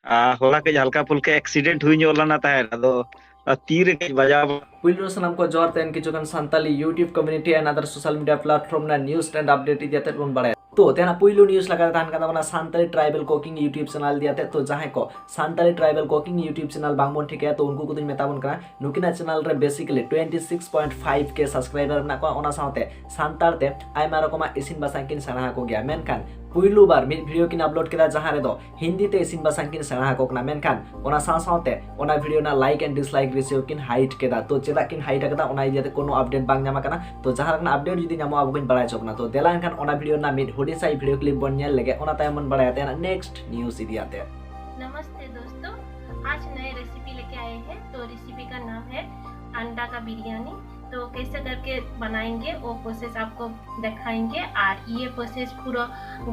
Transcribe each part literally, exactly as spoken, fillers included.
ᱟᱨ ᱦᱚᱞᱟ ᱠᱟᱹᱡ ᱦᱟᱞᱠᱟ ᱯᱷᱩᱞᱠᱟ ᱮᱠᱥᱤᱰᱮᱱᱴ ᱦᱩᱭ ᱧᱚᱜ ᱞᱮᱱᱟ ᱛᱟᱦᱮᱸᱫ, ᱟᱫᱚ ᱛᱤ ᱨᱮ ᱠᱟᱹᱡ ᱵᱟᱡᱟᱣ᱾ ᱯᱩᱭᱞᱩ ᱨᱮ ᱥᱟᱱᱟᱢ ᱠᱚ ᱡᱚᱦᱟᱨ᱾ ᱛᱮᱦᱮᱧ ᱠᱤᱪᱷᱩ ᱜᱟᱱ Santali YouTube community and other social media platform ᱨᱮᱱᱟᱜ news and update ᱤᱫᱤ ᱠᱟᱛᱮ ᱵᱚᱱ ᱵᱟᱲᱟᱭᱟ᱾ ᱛᱚ ᱛᱮᱦᱮᱧᱟᱜ ᱯᱩᱭᱞᱩ news ᱞᱮᱠᱟᱛᱮ ᱛᱟᱦᱮᱱ ᱠᱟᱱ ᱛᱟᱵᱚᱱᱟ Santali tribal cooking YouTube channel ᱤᱫᱤ ᱠᱟᱛᱮ᱾ ᱛᱚ ᱡᱟᱦᱟᱸᱭ ᱠᱚ Santali tribal cooking YouTube channel ᱵᱟᱝ ᱵᱚᱱ ᱴᱷᱤᱠᱟᱹᱭᱟ, ᱛᱚ ᱩᱱᱠᱩ ᱠᱚᱫᱚᱧ ᱢᱮᱛᱟ ᱵᱚᱱ ᱠᱟᱱᱟ, ᱱᱩᱠᱤᱱᱟᱜ channel ᱨᱮ basically twenty six point five K subscriber ᱢᱮᱱᱟᱜ ᱠᱚᱣᱟ᱾ ᱚᱱᱟ ᱥᱟᱶᱛᱮ ᱥᱟᱱᱛᱟᱲ ᱛᱮ ᱟᱭᱢᱟ ᱨᱚᱠᱚᱢᱟᱜ ᱤᱥᱤᱱ ᱵᱟᱥᱟᱝ ᱠᱤᱱ ᱥᱮᱬᱟ ᱟᱠᱚ ᱜᱮᱭᱟ᱾ ᱢᱮᱱᱠᱷᱟᱱ ᱯᱩᱭᱞᱩ ᱵᱟᱨ ᱢᱤᱫ video ᱠᱤᱱ upload ᱠᱮᱫᱟ, ᱡᱟᱦᱟᱸ ᱨᱮᱫᱚ ᱦᱤᱱᱫᱤ ᱛᱮ ᱤᱥᱤᱱ ᱵᱟᱥᱟᱝ ᱠᱤᱱ ᱥᱮᱬᱟ ᱟᱠᱚ ᱠᱟᱱᱟ᱾ ᱢᱮᱱᱠᱷᱟᱱ ᱚᱱᱟ ᱥᱟᱶ ᱥᱟᱶᱛᱮ ᱚᱱᱟ video ᱨᱮᱱᱟᱜ like and dislike ratio ᱠᱤᱱ hide ᱠᱮᱫᱟ᱾ ᱛᱚ ᱪᱮᱫᱟᱜ ᱠᱤᱱ hide ᱟᱠᱟᱫᱟ, ᱚᱱᱟ ᱤᱫᱤ ᱠᱟᱛᱮ ᱠᱳᱱᱳ update ᱵᱟᱝ ᱧᱟᱢ ᱟᱠᱟᱱᱟ᱾ ᱛᱚ ᱡᱟᱦᱟᱸ ᱞᱮᱠᱟᱱᱟᱜ update ᱡᱩᱫᱤ ᱧᱟᱢᱚᱜᱼᱟ, ᱟᱵᱚ ᱵᱚᱱ ᱵᱟᱲᱟᱭ ᱦᱚᱪᱚ ᱠᱟᱱᱟ᱾ ᱛᱚ ᱫᱮᱞᱟ ᱮᱱᱠᱷᱟᱱ ᱚᱱᱟ video ᱨᱮᱱᱟᱜ ᱢᱤᱫ ᱦᱩᱰᱤᱧ ᱥᱟᱺᱦᱤᱡ video clip ᱵᱚᱱ ᱧᱮᱞ ᱞᱮᱜᱮ, ᱚᱱᱟ ᱛᱟᱭᱚᱢ ᱵᱚᱱ ᱵᱟᱲᱟᱭᱟ ᱛᱮᱦᱮᱧᱟᱜ next news ᱤᱫᱤ ᱟᱛᱮ᱾ नमस्ते दोस्तों, आज नए रेसिपी लेके आए हैं। तो रेसिपी का नाम है अंडा का बिरयानी। तो कैसे करके बनाएंगे वो प्रोसेस आपको दिखाएंगे। और ये प्रोसेस पूरा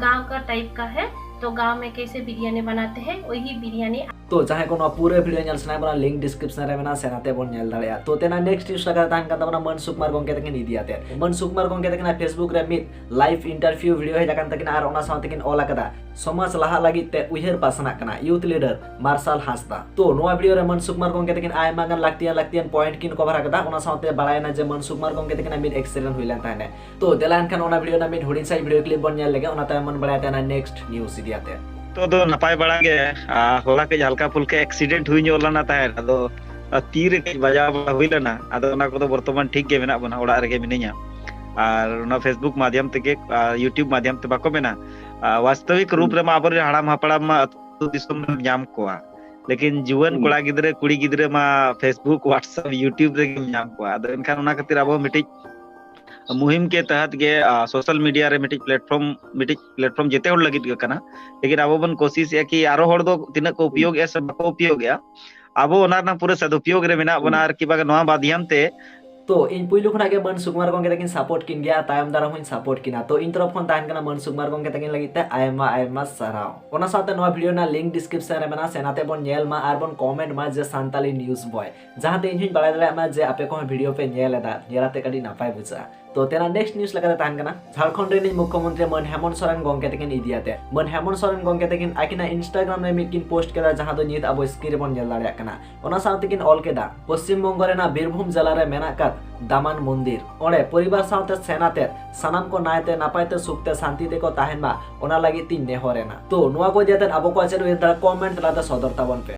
गांव का टाइप का है, तो गांव में कैसे बिरयानी बनाते हैं वही बिरयानी। ᱛᱚ ᱡᱟᱦᱟᱸᱭ ᱠᱚ ᱱᱚᱣᱟ ᱯᱩᱨᱟᱹ video ᱧᱮᱞ ᱥᱟᱱᱟᱭᱮᱫ ᱵᱚᱱᱟ, link description ᱨᱮ ᱢᱮᱱᱟᱜᱼᱟ, ᱥᱮᱱ ᱟᱛᱮ ᱵᱚᱱ ᱧᱮᱞ ᱫᱟᱲᱮᱭᱟᱜᱼᱟ᱾ ᱛᱚ ᱛᱮᱱᱟᱜ next news ᱞᱮᱠᱟᱛᱮ ᱛᱟᱦᱮᱱ ᱠᱟᱱ ᱛᱟᱵᱚᱱᱟ ᱢᱟᱹᱱ ᱥᱩᱠᱩᱢᱟᱨ ᱜᱚᱢᱠᱮ ᱛᱟᱹᱠᱤᱱ ᱤᱫᱤ ᱟᱛᱮ᱾ ᱢᱟᱹᱱ ᱥᱩᱠᱩᱢᱟᱨ ᱜᱚᱢᱠᱮ ᱛᱟᱹᱠᱤᱱᱟᱜ Facebook ᱨᱮ ᱢᱤᱫ live interview video ᱦᱮᱡ ᱟᱠᱟᱱ ᱛᱟᱹᱠᱤᱱᱟ ᱟᱨ ᱚᱱᱟ ᱥᱟᱶ ᱛᱮᱠᱤᱱ ᱚᱞ ᱟᱠᱟᱫᱟ, ᱥᱚᱢᱟᱡᱽ ᱞᱟᱦᱟᱜ ᱞᱟᱹᱜᱤᱫ ᱛᱮ ᱩᱭᱦᱟᱹᱨ ᱯᱟᱥᱱᱟᱜ ᱠᱟᱱᱟ, youth leader ᱢᱟᱨᱥᱟᱞ ᱦᱟᱸᱥᱫᱟ᱾ ᱛᱚ ᱱᱚᱣᱟ video ᱨᱮ ᱢᱟᱹᱱ ᱥᱩᱠᱩᱢᱟᱨ ᱜᱚᱢᱠᱮ ᱛᱟᱹᱠᱤᱱ ᱟᱭᱢᱟ ᱜᱟᱱ ᱞᱟᱹᱠᱛᱤᱭᱟᱱ ᱞᱟᱹᱠᱛᱤᱭᱟᱱ point ᱠᱤᱱ cover ᱟᱠᱟᱫᱟ᱾ ᱚᱱᱟ ᱥᱟᱶᱛᱮ ᱵᱟᱲᱟᱭᱮᱱᱟ ᱡᱮ ᱢᱟᱹᱱ ᱥᱩᱠᱩᱢᱟᱨ ᱜᱚᱢᱠᱮ ᱛᱟᱹᱠᱤᱱᱟᱜ ᱢᱤᱫ accident ᱦᱩᱭ ᱞᱮᱱ ᱛᱟᱦᱮᱸᱱᱟ᱾ ᱛᱚ ᱫᱮᱞᱟ ᱮᱱᱠᱷᱟᱱ ᱚᱱᱟ video ᱨᱮᱱᱟᱜ ᱢᱤᱫ ᱦᱩᱰᱤᱧ ᱥᱟᱺᱦᱤᱡ video clip ᱵᱚᱱ ᱧᱮᱞ ᱞᱮᱜᱮ, ᱚᱱᱟ ᱛᱟᱭᱚᱢ ᱵᱚᱱ ᱵᱟᱲᱟᱭᱟ ᱛᱟᱦᱮᱱᱟ next news ᱤᱫᱤ ᱟᱛᱮ᱾ ᱛᱚ ᱫᱚ ᱱᱟᱯᱟᱭ ᱵᱟᱲᱟ ᱜᱮ᱾ ᱟᱨ ᱦᱚᱞᱟ ᱠᱟᱹᱡ ᱦᱟᱞᱠᱟ ᱯᱷᱩᱞᱠᱟ accident ᱦᱩᱭ ᱧᱚᱜ ᱞᱮᱱᱟ ᱛᱟᱦᱮᱸᱫ, ᱟᱫᱚ ᱟᱨ ᱛᱤ ᱨᱮ ᱠᱟᱹᱡ ᱵᱟᱡᱟᱣ ᱵᱟᱲᱟ ᱦᱩᱭ ᱞᱮᱱᱟ᱾ ᱟᱫᱚ ᱚᱱᱟ ᱠᱚᱫᱚ ᱵᱚᱨᱛᱚᱢᱟᱱ ᱴᱷᱤᱠ ᱜᱮ ᱢᱮᱱᱟᱜ ᱵᱚᱱᱟ, ᱚᱲᱟᱜ ᱨᱮᱜᱮ ᱢᱤᱱᱟᱹᱧᱟ᱾ ᱟᱨ ᱚᱱᱟ Facebook ᱢᱟᱫᱷᱭᱚᱢ ᱛᱮᱜᱮ, ᱟᱨ YouTube ᱢᱟᱫᱷᱭᱚᱢ ᱛᱮ ᱵᱟᱠᱚ ᱢᱮᱱᱟ, ᱟᱨ ᱵᱟᱥᱛᱚᱵᱤᱠ ᱨᱩᱯ ᱨᱮᱢᱟ ᱟᱵᱚᱨᱮᱱ ᱦᱟᱲᱟᱢ ᱦᱟᱯᱲᱟᱢ ᱢᱟ ᱟᱹᱛᱩ ᱫᱤᱥᱚᱢ ᱨᱮᱢ ᱧᱟᱢ ᱠᱚᱣᱟ, ᱞᱮᱠᱤᱱ ᱡᱩᱣᱟᱹᱱ ᱠᱚᱲᱟ ᱜᱤᱫᱽᱨᱟᱹ ᱠᱩᱲᱤ ᱜᱤᱫᱽᱨᱟᱹ ᱢᱟ Facebook, WhatsApp, YouTube ᱨᱮᱜᱮᱢ ᱧᱟᱢ ᱠᱚᱣᱟ᱾ ᱟᱫᱚ ᱮᱱᱠᱷᱟᱱ ᱚᱱᱟ ᱠᱷᱟᱹᱛᱤᱨ ᱟᱵᱚ ᱢᱤᱫᱴᱤᱡ ᱢᱩᱦᱤᱢ ᱠᱮ ᱛᱟᱦᱟᱛ ᱜᱮ, ᱟ, social media ᱨᱮ ᱢᱤᱫᱴᱤᱡ platform, ᱢᱤᱫᱴᱤᱡ platform ᱡᱮᱛᱮ ᱦᱚᱲ ᱞᱟᱹᱜᱤᱫ ᱜᱮ ᱠᱟᱱᱟ᱾ ᱞᱮᱠᱤᱱ ᱟᱵᱚ ᱵᱚᱱ ᱠᱳᱥᱤᱥᱮᱜᱼᱟ ᱠᱤ ᱟᱨᱚ ᱦᱚᱲ ᱫᱚ ᱛᱤᱱᱟᱹᱜ ᱠᱚ ᱩᱯᱭᱳᱜᱮᱜᱼᱟ ᱥᱮ ᱵᱟᱠᱚ ᱩᱯᱭᱳᱜᱮᱜᱼᱟ, ᱟᱵᱚ ᱚᱱᱟ ᱨᱮᱱᱟᱜ ᱯᱩᱨᱟᱹ ᱥᱚᱫᱩᱯᱭᱳᱜᱽ ᱨᱮ ᱢᱮᱱᱟᱜ ᱵᱚᱱᱟ᱾ ᱟᱨ ᱠᱤ ᱵᱟᱝ ᱱᱚᱣᱟ ᱢᱟᱫᱷᱭᱚᱢ ᱛᱮ ᱛᱚ ᱤᱧ ᱯᱩᱭᱞᱩ ᱠᱷᱚᱱᱟᱜ ᱜᱮ ᱢᱟᱹᱱ ᱥᱩᱠᱩᱢᱟᱨ ᱜᱚᱢᱠᱮ ᱛᱟᱹᱠᱤᱱ support ᱠᱤᱱ ᱜᱮᱭᱟ, ᱛᱟᱭᱚᱢ ᱫᱟᱨᱟᱢ ᱦᱚᱸᱧ support ᱠᱤᱱᱟ᱾ ᱛᱚ ᱤᱧ ᱛᱚᱨᱚᱯ ᱠᱷᱚᱱ ᱛᱟᱦᱮᱱ ᱠᱟᱱᱟ ᱢᱟᱹᱱ ᱥᱩᱠᱩᱢᱟᱨ ᱜᱚᱢᱠᱮ ᱛᱟᱹᱠᱤᱱ ᱞᱟᱹᱜᱤᱫ ᱛᱮ ᱟᱭᱢᱟ ᱟᱭᱢᱟ ᱥᱟᱨᱦᱟᱣ᱾ ᱚᱱᱟ ᱥᱟᱶᱛᱮ ᱱᱚᱣᱟ video ᱨᱮᱱᱟᱜ link description ᱨᱮ ᱢᱮᱱᱟᱜᱼᱟ, ᱥᱮᱱ ᱟᱛᱮ ᱵᱚᱱ ᱧᱮᱞ ᱢᱟ ᱟᱨ ᱵᱚᱱ comment ᱢᱟ ᱡᱮ ᱥᱟᱱᱛᱟᱞᱤ news boy, ᱡᱟᱦᱟᱸᱛᱮ ᱤᱧ ᱦᱚᱸᱧ ᱵᱟᱲᱟᱭ ᱫᱟᱲᱮᱭᱟᱜ ᱢᱟ ᱡᱮ ᱟᱯᱮ ᱠᱚᱦᱚᱸ video ᱯᱮ ᱧᱮᱞ ᱮᱫᱟ, ᱧᱮᱞ ᱟᱛᱮ ᱠᱟᱹᱴᱤᱡ ᱱᱟᱯᱟᱭ ᱵᱩᱡᱷᱟᱹᱜᱼᱟ᱾ ᱛᱚ ᱛᱮᱱᱟᱜ next news ᱞᱮᱠᱟᱛᱮ ᱛᱟᱦᱮᱱ ᱠᱟᱱᱟ ᱡᱷᱟᱲᱠᱷᱚᱸᱰ ᱨᱤᱱᱤᱡ ᱢᱩᱠᱷᱭᱚᱢᱚᱱᱛᱨᱤ ᱢᱟᱹᱱ ᱦᱮᱢᱚᱱᱛ ᱥᱚᱨᱮᱱ ᱜᱚᱢᱠᱮ ᱛᱟᱹᱠᱤᱱ ᱤᱫᱤᱭᱟᱛᱮ᱾ ᱢᱟᱹᱱ ᱦᱮᱢᱚᱱᱛ ᱥᱚᱨᱮᱱ ᱜᱚᱢᱠᱮ ᱛᱟᱹᱠᱤᱱ ᱟᱹᱠᱤᱱᱟᱜ Instagram ᱨᱮ ᱢᱤᱫ ᱠᱤᱱ post ᱠᱮᱫᱟ, ᱡᱟᱦᱟᱸ ᱫᱚ ᱱᱤᱛ ᱟᱵᱚ screen ᱨᱮᱵᱚᱱ ᱧᱮᱞ ᱫᱟᱲᱮᱭᱟᱜ ᱠᱟᱱᱟ᱾ ᱚᱱᱟ ᱥᱟᱶᱛᱮ ᱠᱤᱱ ᱚᱞ ᱠᱮᱫᱟ, ᱯᱚᱥᱪᱤᱢ ᱵᱚᱝᱜᱚ ᱨᱮᱱᱟᱜ ᱵᱤᱨᱵᱷᱩᱢ ᱡᱮᱞᱟ ᱨᱮ ᱢᱮᱱᱟᱜ ᱟᱠᱟᱫ ᱫᱟᱢᱟᱱ ᱢᱚᱱᱫᱤᱨ, ᱚᱸᱰᱮ ᱯᱚᱨᱤᱵᱟᱨ ᱥᱟᱶᱛᱮ ᱥᱮᱱ ᱟᱛᱮ ᱥᱟᱱᱟᱢ ᱠᱚ ᱱᱟᱭᱛᱮ ᱱᱟᱯᱟᱭ ᱛᱮ ᱥᱩᱠ ᱛᱮ ᱥᱟᱱᱛᱤ ᱛᱮᱠᱚ ᱛᱟᱦᱮᱱ ᱢᱟ, ᱚᱱᱟ ᱞᱟᱹᱜᱤᱫ ᱛᱤᱧ ᱱᱮᱦᱚᱨ ᱮᱱᱟ᱾ ᱛᱚ ᱱᱚᱣᱟ ᱠᱚ ᱤᱫᱤ ᱠᱟᱛᱮ ᱟᱵᱚ ᱠᱚᱣᱟᱜ ᱪᱮᱫ ᱩᱭᱦᱟᱹᱨ ᱫᱷᱟᱨᱟ, comment ᱛᱟᱞᱟᱛᱮ ᱥᱚᱫᱚᱨ ᱛᱟᱵᱚᱱ ᱯᱮ᱾